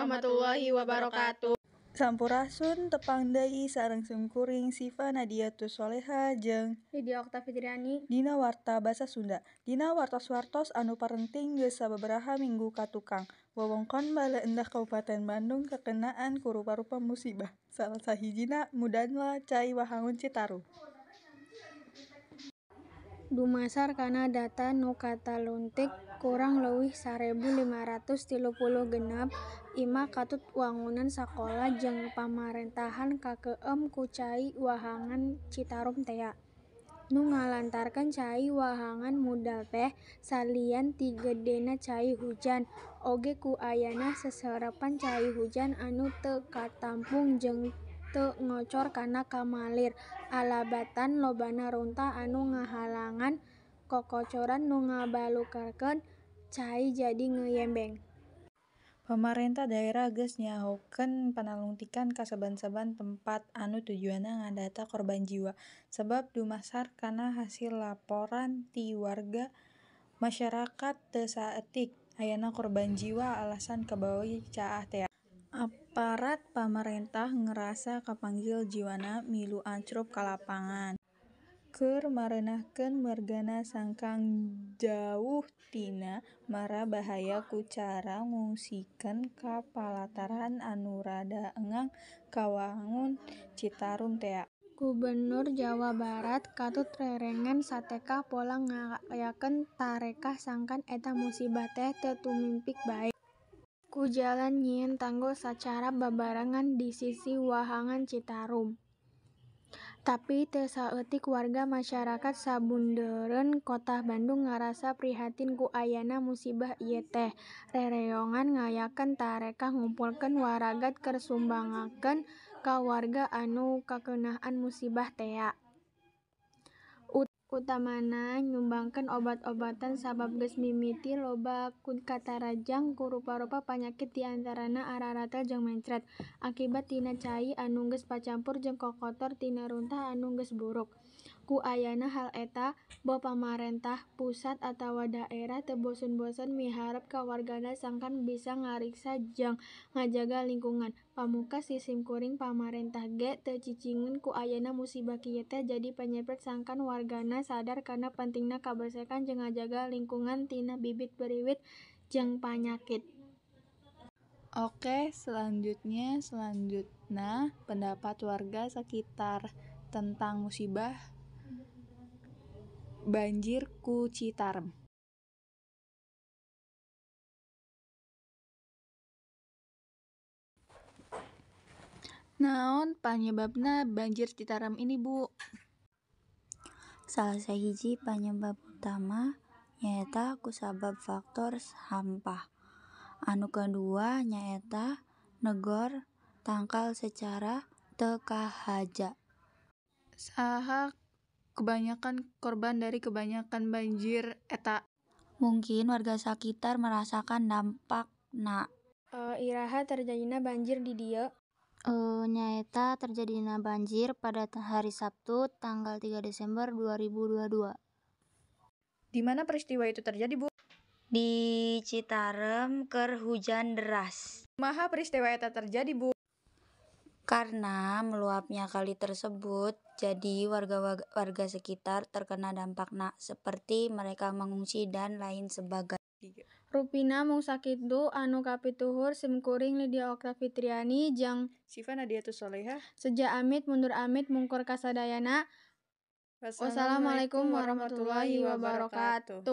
warahmatullahi wabarakatuh. Sampurasun, tepang deui sareng simkuring Syifa Nadiatus Sholehah jeung Lydia Oktafitriani. Dina Warta Basa Sunda. Dina wartos-wartos anu parenting geus sababaraha minggu ka tukang. Wewengkon Baleendah Kabupaten Bandung kakenaan ku rupa-rupa musibah. Salah sahijina mudalna cai wahangun Citarum. Dumasar kana data nu kataluntik kurang leuwih 1.536 imah katut wangunan sakola jeung pamarentahan kakeum ku cai wahangan Citarum tea. Nu ngalantarkeun cai wahangan mudal teh salian ti gedena cai hujan oge ku ayana seserepan cai hujan anu teu katampung jeung teu ngocor kana kamalir alabatan lobana runtah anu ngahalangan kokocoran nu ngabalukarkeun cai jadi ngeyembeng. Pamarentah daerah geus nyahokeun panalungtikan ka saban-saban tempat anu tujuanna ngadata korban jiwa. Sabab dumasar kana hasil laporan ti warga masyarakat teu saeutik ayana korban jiwa alasan kabawa caah tea. Aparat pamarentah ngarasa kapanggil jiwana milu ancrub ka lapangan. Keur mareunahkeun wargana sangkan jauh tina mara bahaya ku cara ngungsikeun ka palataran anu rada engang kawangun Citarum tea. Gubernur Jawa Barat katut rerengan satekah pola ngayakeun tarekah sangkan eta musibah teh teu tumimbing bae. Ku jalan nyieun tanggul sacara babarengan di sisi wahangan Citarum. Tapi teu saeutik warga masyarakat sabundeureun Kota Bandung ngarasa prihatin ku ayana musibah ieu teh rereongan ngayakeun tarekah ngumpulkeun waragad keur sumbangakeun ka warga anu kakeunaan musibah tea. Utamana nyumbangkeun obat-obatan sabab geus mimiti loba katarajang ku rupa-rupa panyakit di antarana araratel jeung mencret akibat tina cai anu geus pacampur jeung kokotor tina runtah anu geus buruk. Ku ayana hal eta, boh pamarentah pusat atawa daerah teu bosen-bosen miharep ka wargana sangkan bisa ngariksa jeung ngajaga lingkungan. Pamukas ti simkuring pamarentah ge teu cicingeun ku ayana musibah kieu teh jadi panyepret sangkan wargana sadar kana pentingna kaberesihan jeung ngajaga lingkungan tina bibit beriwit jeung panyakit. Oke, selanjutnya selanjutna pendapat warga sekitar tentang musibah banjir ku Citarum. Naon panyebabna banjir Citarum ini, Bu? Salah sahiji panyebab utama nyaeta kusabab faktor sampah. Anu kadua nyaeta negor tangkal secara teu kahaja. Saha kebanyakan korban dari kebanyakan banjir eta? Mungkin warga sakitar merasakan dampakna. Iraha terjadina banjir di dieu? Nyaeta terjadina banjir pada hari Sabtu tanggal 3 Desember 2022. Di mana peristiwa itu terjadi, Bu? Di Citarum keur hujan deras. Kumaha peristiwa eta terjadi, Bu? Karena meluapnya kali tersebut, jadi warga sekitar terkena dampakna, seperti mereka mengungsi dan lain sebagainya. Rupina mung sakitu anu kapituhur simkuring Lydia Oktafitriani jeung Syifa Nadiatus Sholehah. Seja amit mundur amit mungkur kasadayana. Wassalamualaikum warahmatullahi wabarakatuh.